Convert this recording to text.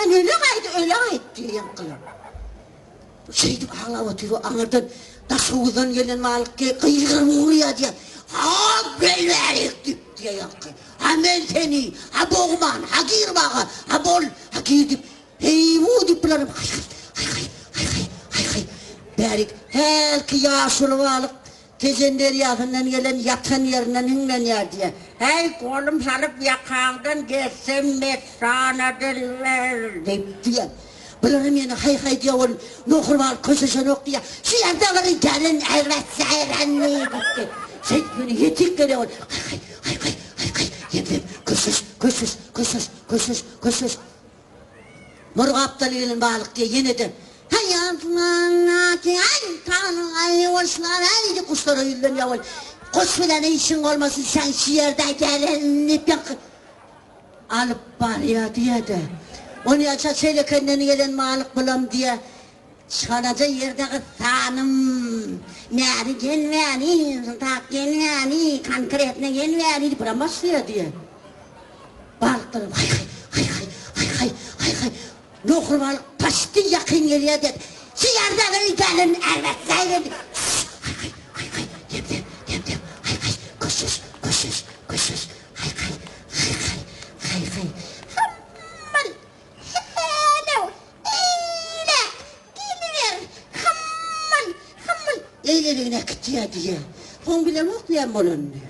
Bilmän öle gaýdy, öle gaýt diýýär ýaňkylar. Şeýdip aglap otyr, aňyrdan Daşhowuzdan gelen balyk gygyryp ugraýar diýýär. Ha, gel bärik diýip diýýär ýaňky. Ha men seni, ha bogman, ha gir baga, ha bol, ha gir diýip, heý-wu diýip bularam haý-haý, haý-haý, haý-haý, haý-haý. Bärik hälki ýaşuly balyk Tejen derýasyndan gelen ýatan ýerinden hiňlenýär diýýär. Häý, golum salyp ýakaňdan gezsem messana dilber. Diýip diýýär. Bularam ýene haý-haý diýýär ol nohur balyk köşeşenok diýýär. Şu ýerde bir gelen erbet säýrenli diýipdi. Şeýdip ýöne ýetik gelýär ol. Haý-haý, haý-haý, haý-haý, ýemsem, köşeş, köşeş, köşeş, köşeş, köşeş. Murgapdan gelen balyk diýýär ýene-de, Haý, aý, aý, guşlar, aý diýip guşlara ýüzlenýär ol. Guş bilen işiň bolmasyn, sen şu ýerde gelen diýip ýaňky alyp barýar diýýär-de. Onýança Çeýlekenden gelen balyk bulam diýýär, Çalaja ýerde gyssanym, bäri gel bäri, şuntak gel bäri, konkretno gel bäri diýip bulam başlaýar diýýär. Balyklaram haý-haý, haý-haý, haý-haý, haý-haý. Nohur balyk paçti ýakyn gelýär diýýär. Şu ýerde öýdälim erbet sägin. Haý-haý, haý-haý, dem-dem, dem-dem, haý-haý, köşeş, köşeş, köşeş, haý-haý, haý-haý, haý-haý. Hymmal, hälew, eýläk, geliber, hymmal, hymmal. Eýleligine äkitýär diýýär. Soň bilemok näme bolanyny.